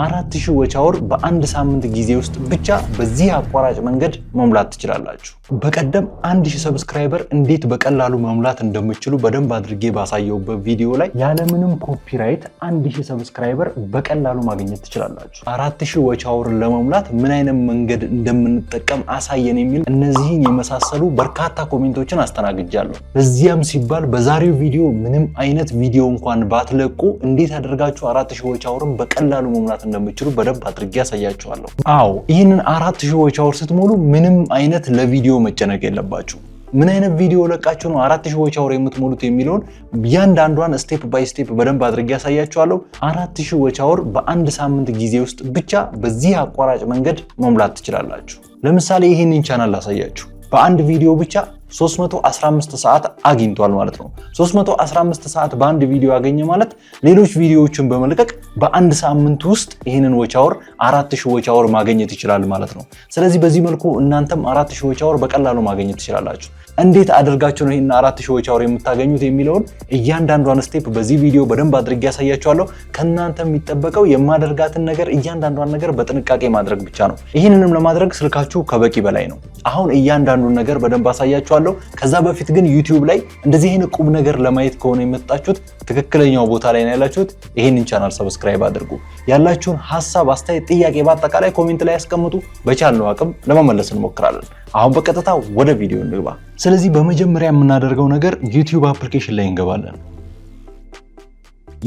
4000 watch hour በአንድ ሳምንት ጊዜ ውስጥ ብቻ በዚህ አቋራጭ መንገድ መሙላት ትችላላችሁ። በቀደም 1000 subscriber እንዴት በቀላሉ መሙላት እንደምትችሉ በደንብ አድርጌ ባሳየሁበት ቪዲዮ ላይ ያለምንም copyright 1000 subscriber በቀላሉ ማግኘት ትችላላችሁ። 4000 watch hour ን ለመሙላት ምን አይነት መንገድ እንደምንጠቀም አሳየን የሚል እነዚህን የመሳሰሉ በርካታ comment ኦችን አስተናግጃለሁ። በዚያም ሲባል በዛሬው ቪዲዮ ምንም አይነት ቪዲዮ እንኳን ባትለቁ እንዴት አድርጋችሁ 4000 watch hour ን በቀላሉ መሙላት እንደምትችሉ በደንብ አድርጌ አሳያችኋለሁ። አዎ፣ ይህንን 4000 watch hour ስትሞሉ ምንም አይነት ለቪዲዮ መጨነቅ የለባችሁም። ምን አይነት ቪዲዮ ለቃችሁ ነው 4000 watch hour የምትሞሉት የሚለውን እያንዳንዷን step by step በደንብ አድርጌ አሳያችኋለሁ። 4000 watch hour በአንድ ሳምንት ጊዜ ውስጥ ብቻ በዚህ አቋራጭ መንገድ መሙላት ትችላላችሁ። ለምሳሌ ይህንን ቻናል ላሳያችሁ። በአንድ ቪዲዮ ብቻ 315 ሰዓት አግኝቷል ማለት ነው። 315 ሰዓት በአንድ ቪዲዮ ያገኘ ማለት ሌሎች ቪዲዮዎችን በመልቀቅ በአንድ ሳምንት ውስጥ ይህንን watch hour፣ 4000 watch hour ማግኘት ይችላል ማለት ነው። ስለዚህ በዚህ መልኩ እናንተም 4000 watch hour በቀላሉ ማግኘት ትችላላችሁ። እንዴት አድርጋችሁ ነው ይህን 4000 watch hour የምታገኙት የሚለውን እያንዳንዷን step በዚህ ቪዲዮ በደንብ አድርጌ አሳያችኋለሁ። ከእናንተ የሚጠበቀው የማደርጋትን ነገር፣ እያንዳንዷን ነገር በጥንቃቄ ማድረግ ብቻ ነው። ይህንንም ለማድረግ ስልካችሁ ከበቂ በላይ ነው። አሁን እያንዳንዱን ነገር በደንብ አሳያችኋለሁ። ከዛ በፊት ግን ዩቲዩብ ላይ እንደዚህ ይህን ቁም ነገር ለማየት ከሆነ የመጣችሁት ትክክለኛው ቦታ ላይ ነው ያላችሁት። ይህንን ቻናል subscribe አድርጉ። ያላችሁን ሀሳብ፣ አስተያየት፣ ጥያቄ በአጠቃላይ comment ላይ ያስቀምጡ። በቻልነው አቅም ለመመለስ እንሞክራለን። አሁን በቀጥታ ወደ ቪዲዮ እንግባ። ስለዚህ በመጀመሪያ የምናደርገው ነገር ዩቲዩብ application ላይ እንገባለን።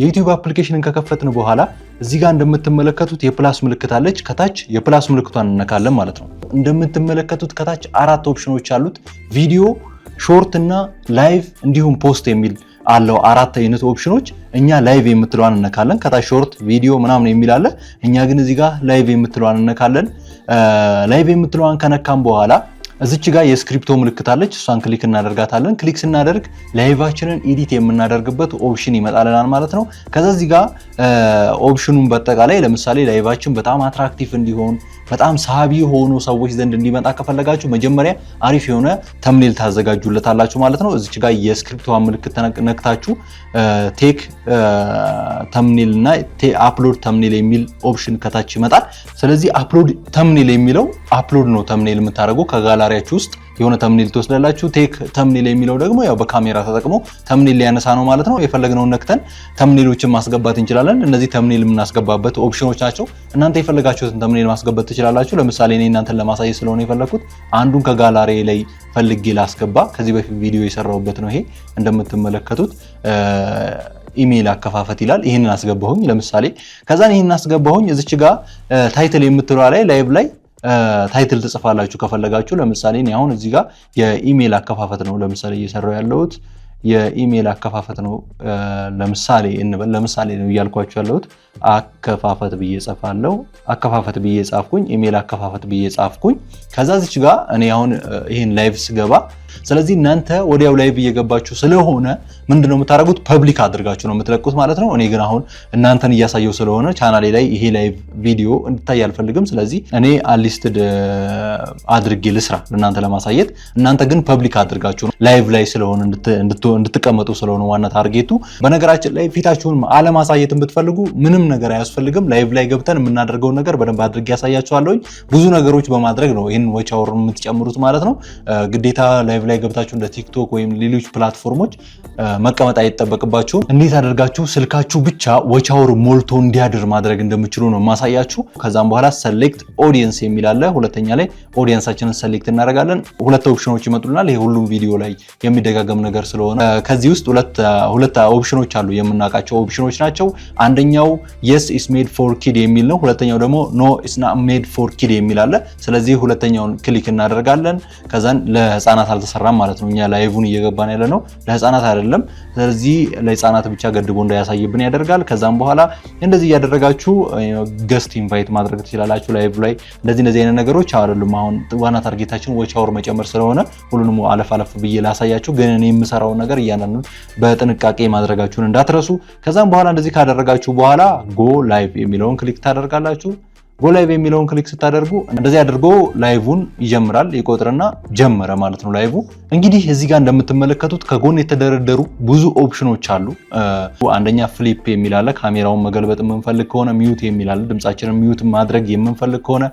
የዩቲዩብ application ን ከከፈትን በኋላ እዚህ ጋር እንደምትመለከቱት የ plus ምልክት አለች። ከታች የ plus ምልክቷን እንነካለን ማለት ነው። እንደምትመለከቱት ከታች አራት ኦፕሽኖች አሉት። ቪዲዮ፣ short እና live እንዲሁም post የሚል አለው። አራት አይነት ኦፕሽኖች። እኛ live የምትለዋን እንነካለን። ከታች short፣ ቪዲዮ ምናምን የሚል አለ። እኛ ግን እዚህ ጋር live የምትለዋን እንነካለን። Live የምትለዋን ከነካን በኋላ እዚች ጋር የስክሪፕቶ ምልክት አለች። እሷን click እናደርጋታለን። Click ስናደርግ live ኣችንን edit የምናደርግበት option ይመጣልናል ማለት ነው። ከዛ እዚህ ጋር option ኑን በአጠቃላይ ለምሳሌ live ኣችን በጣም attractive እንዲሆን፣ በጣም ሳቢ ሆኖ ሰዎች ዘንድ እንዲመጣ ከፈለጋችሁ መጀመሪያ አሪፍ የሆነ thumbnail ታዘጋጁለታላችሁ ማለት ነው። እዚች ጋር የስክሪፕቶዋን ምልክት ነክታችሁ take thumbnail እና upload thumbnail የሚል option ከታች ይመጣል። ስለዚህ upload thumbnail የሚለው upload ነው thumbnail የምታደርጉ፣ ከጋላሪያችሁ ውስጥ የሆነ thumbnail ትወስዳላችሁ። Take thumbnail የሚለው ደግሞ ያው በካሜራ ተጠቅሞ thumbnail ሊያነሳ ነው ማለት ነው። የፈለግነውን ነክተን thumbnail ኦችን ማስገባት እንችላለን። እነዚህ thumbnail የምናስገባበት ኦፕሽኖች ናቸው። እናንተ የፈለጋችሁትን thumbnail ማስገባት ትችላላችሁ። ለምሳሌ እኔ እናንተን ለማሳየት ስለሆነ የፈለግኩት አንዱን ከጋላሪ ላይ ፈልጌ ላስገባ። ከዚህ በፊት ቪዲዮ የሰራሁበት ነው። ይሄ እንደምትመለከቱት ኢሜይል አከፋፈት ይላል። ይህንን አስገባሁኝ ለምሳሌ። ከዛን ይህንን አስገባሁኝ። እዚች ጋር title የምትለዋ ላይ live ላይ title ትጽፋላችሁ ከፈለጋችሁ። ለምሳሌ እኔ አሁን እዚህ ጋር የኢሜይል አከፋፈት ነው ለምሳሌ እየሰራሁ ያለሁት፣ የኢሜይል አከፋፈት ነው ለምሳሌ እንበል። ለምሳሌ ነው እያልኳችሁ ያለሁት። አከፋፈት ብዬ ጽፋለሁ። አከፋፈት ብዬ ጻፍኩኝ። ኢሜይል አከፋፈት ብዬ ጻፍኩኝ። ከዛ እዚች ጋር እኔ አሁን ይሄን live ስገባ፣ ስለዚህ እናንተ ወዲያው live እየገባችሁ ስለሆነ ምንድነው የምታደርጉት? Public አድርጋችሁ ነው የምትለቁት ማለት ነው። እኔ ግን አሁን እናንተን እያሳየሁ ስለሆነ ቻናሌ ላይ ይሄ live ቪዲዮ እንዲታይ አልፈልግም። ስለዚህ እኔ unlisted አድርጌ ልስራ ለእናንተ ለማሳየት። እናንተ ግን public አድርጋችሁ live ላይ ስለሆነ እንድትቀመጡ ስለሆነ ዋና target ኡ። በነገራችን ላይ ፊታችሁን አለማሳየትን ብትፈልጉ ምንም ነገር አያስፈልግም። Live ላይ ገብተን የምናደርገውን ነገር በደንብ አድርጌ አሳያችኋለሁኝ። ብዙ ነገሮች በማድረግ ነው ይህን watch hour የምትጨምሩት ማለት ነው። ግዴታ live ላይ ገብታችሁ እንደ ቲክቶክ ወይም ሌሎች platform ኦች መቀመጥ አይጠበቅባችሁም። እንዴት አድርጋችሁ ስልካችሁ ብቻ watch hour ሞልቶ እንዲያድር ማድረግ እንደምትችሉ ነው ማሳያችሁ። ከዛም በኋላ select audience የሚል አለ። ሁለተኛ ላይ audience ኣችንን select እናደርጋለን። ሁለት ኦፕሽኖች ይመጡልናል። ይሄ ሁሉም ቪዲዮ ላይ የሚደጋገም ነገር ስለሆነ ከዚህ ውስጥ ሁለት ኦፕሽኖች አሉ፣ የምናውቃቸው ኦፕሽኖች ናቸው። አንደኛው "Yes, it's made for kid" የሚል ነው። ሁለተኛው ደግሞ "No, it's not made for kid" የሚል አለ። ስለዚህ ሁለተኛውን click እናደርጋለን። ከዛን ለህፃናት አልተሰራም ማለት ነው። እኛ live ን እየገባን ያለ ነው ለህፃናት አይደለም። ስለዚህ ለህፃናት ብቻ ገድቦ እንዳያሳይብን ያደርጋል። ከዛም በኋላ እንደዚህ እያደረጋችሁ guest invite ማድረግ ትችላላችሁ። Live ላይ እንደዚህ እንደዚህ አይነት ነገሮች አይደሉም። አሁን ዋና target ኣችን watch hour መጨመር ስለሆነ ሁሉንም አለፍ አለፍ ብዬ ላሳያችሁ። ግን እኔ የምሰራውን ነገር እያንዳንዱን በጥንቃቄ ማድረጋችሁን እንዳትረሱ። ከዛም በኋላ እንደዚህ ካደረጋችሁ በኋላ go live የሚለውን click ታደርጋላችሁ። Go live የሚለውን click ስታደርጉ እንደዚህ አድርጎ live ን ይጀምራል። ይቆጥርና ጀመረ ማለት ነው live። እንግዲህ እዚህ ጋር እንደምትመለከቱት ከጎን የተደረደሩ ብዙ ኦፕሽኖች አሉ። አንደኛ flip የሚል አለ፣ ካሜራውን መገልበጥ የምንፈልግ ከሆነ፣ mute የሚል አለ፣ ድምጻችንን mute ማድረግ የምንፈልግ ከሆነ፣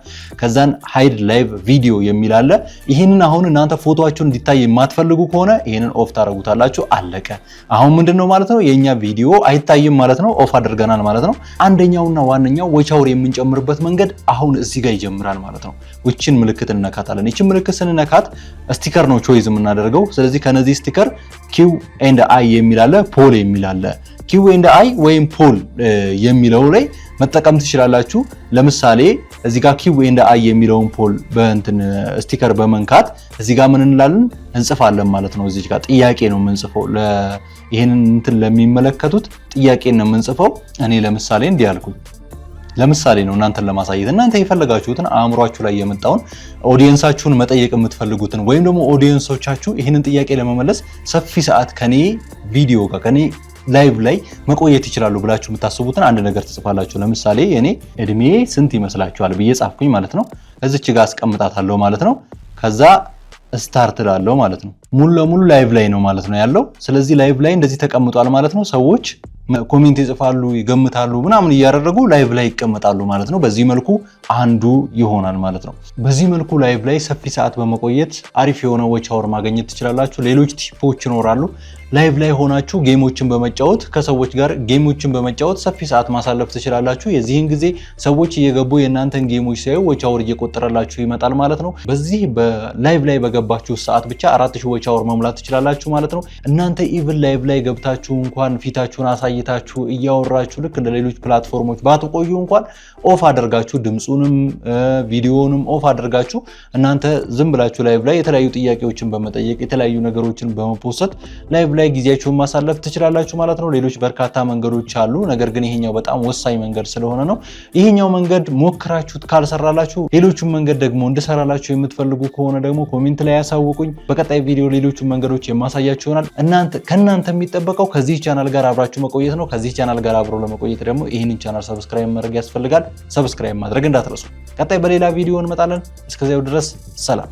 ከዛን hide live video የሚል አለ። ይህንን አሁን እናንተ ፎቶአችሁን እንዲታይ የማትፈልጉ ከሆነ ይህንን off ታደርጉታላችሁ። አለቀ። አሁን ምንድነው ማለት ነው? የኛ ቪዲዮ አይታይም ማለት ነው። Off አድርገናል ማለት ነው። አንደኛውና ዋነኛው watch hour የምንጨምርበት መንገድ አሁን እዚህ ጋር ይጀምራል ማለት ነው። ይችን ምልክት እንነካታለን። ይችን ምልክት ስንነካት sticker ነው choice የምናደርገው። ስለዚህ ከነዚህ sticker Q and A የሚል አለ፣ poll የሚል አለ። Q and A ወይም poll የሚለው ላይ መጠቀም ትችላላችሁ። ለምሳሌ እዚህ ጋር Q and A የሚለውን poll በእንትን sticker በመንካት እዚህ ጋር ምን እንላለን? እንጽፋለን ማለት ነው። እዚህ ጋር ጥያቄ ነው የምንጽፈው። ይሄንን እንትን ለሚመለከቱት ጥያቄ ነው የምንጽፈው። እኔ ለምሳሌ እንዲህ አልኩኝ። ለምሳሌ ነው እናንተን ለማሳየት። እናንተ የፈለጋችሁትን፣ አእምሯችሁ ላይ የመጣውን፣ audience ኣችሁን መጠየቅ የምትፈልጉትን ወይም ደግሞ audience ኦቻችሁ ይህንን ጥያቄ ለመመለስ ሰፊ ሰዓት ከኔ ቪዲዮ ጋር፣ ከኔ live ላይ መቆየት ይችላሉ ብላችሁ የምታስቡትን አንድ ነገር ትጽፋላችሁ። ለምሳሌ እኔ እድሜ ስንት ይመስላችኋል ብዬ ጻፍኩኝ ማለት ነው። እዚች ጋር አስቀምጣታለሁ ማለት ነው። ከዛ start እላለሁ ማለት ነው። ሙሉ ለሙሉ live ላይ ነው ማለት ነው ያለው። ስለዚህ live ላይ እንደዚህ ተቀምጧል ማለት ነው። ሰዎች comment ይጽፋሉ፣ ይገምታሉ፣ ምናምን እያደረጉ live ላይ ይቀመጣሉ ማለት ነው። በዚህ መልኩ አንዱ ይሆናል ማለት ነው። በዚህ መልኩ live ላይ ሰፊ ሰዓት በመቆየት አሪፍ የሆነ watch hour ማግኘት ትችላላችሁ። ሌሎች tip ኦች ይኖራሉ። Live ላይ ሆናችሁ game ኦችን በመጫወት፣ ከሰዎች ጋር game ኦችን በመጫወት ሰፊ ሰዓት ማሳለፍ ትችላላችሁ። የዚህን ጊዜ ሰዎች እየገቡ የእናንተን game ኦች ሲያዩ watch hour እየቆጠረላችሁ ይመጣል ማለት ነው። በዚህ በ live ላይ በገባችሁ ሰዓት ብቻ 4000 watch hour መሙላት ትችላላችሁ ማለት ነው። እናንተ even live ላይ ገብታችሁ እንኳን ፊታችሁን አሳይታችሁ እያወራችሁ ልክ እንደ ሌሎች platform ኦች ባትቆዩ እንኳን off አድርጋችሁ፣ ድምፁንም ቪዲዮንም off አድርጋችሁ፣ እናንተ ዝም ብላችሁ live ላይ የተለያዩ ጥያቄዎችን በመጠየቅ፣ የተለያዩ ነገሮችን በመ post live ላይ ጊዜያችሁን ማሳለፍ ትችላላችሁ ማለት ነው። ሌሎች በርካታ መንገዶች አሉ። ነገር ግን ይሄኛው በጣም ወሳኝ መንገድ ስለሆነ ነው። ይሄኛው መንገድ ሞክራችሁት ካልሰራላችሁ ሌሎቹን መንገድ ደግሞ እንድሰራላችሁ የምትፈልጉ ከሆነ ደግሞ comment ላይ ያሳውቁኝ። በቀጣይ ቪዲዮ ሌሎቹን መንገዶች የማሳያችሁ ይሆናል። እናንተ ከእናንተ የሚጠበቀው ከዚህ ቻናል ጋር አብራችሁ መቆየት ነው። ከዚህ ቻናል ጋር አብሮ ለመቆየት ደግሞ ይህንን channel subscribe ማድረግ ያስፈልጋል። Subscribe ማድረግ እንዳትረሱ። ቀጣይ በሌላ ቪዲዮ እንመጣለን። እስከዚያው ድረስ ሰላም።